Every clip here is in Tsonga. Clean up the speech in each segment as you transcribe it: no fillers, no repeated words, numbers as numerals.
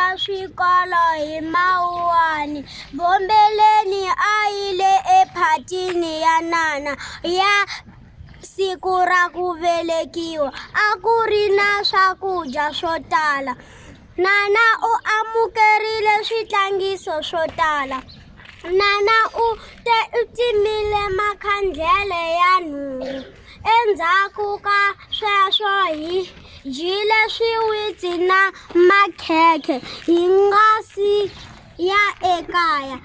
wa swikolo hi Mawuwani. Bombeleni a yile ephatini ya Nana ya siku ra ku velekiwa. A ku ri na swakudya swo tala. Nana u amukerile switlangiso swo tala. Nana u te u timile makhandlele ya nhungu. Endzhaku ka sweswo hi dyile swiwitsi na makhekhe hi nga si ya ekaya.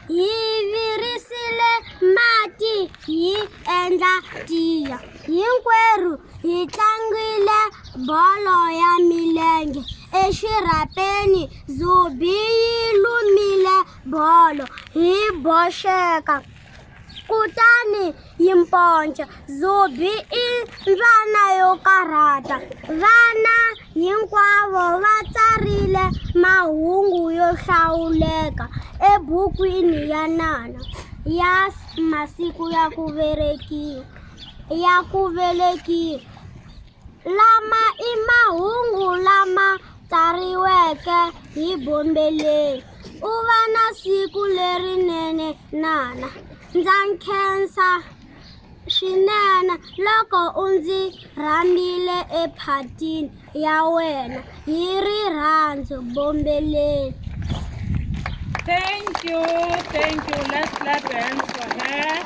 Hi virisile mati hi endla tiya. Hinkwerhu hi tlangile bolo ya milenge exirhapeni. Zubi yi lumile bolo hi boxeka kutani yi mponca. Zubi i mbyana yo karhata. Vana hinkwavo va tsarile mahungu yo hlawuleka ebukwini ya Nana ya masiku ya ku velekiwa ya ku velekiwa. Lama i mahungu lama tsariweke hi Bombeleni. U va na siku lerinene Nana. Ndza nkhensa swinene loko u ndzi rhambile ephatini ya wena. Hi rirhandzu, Bombeleni. Thank you, thank you. Let's clap hands for her.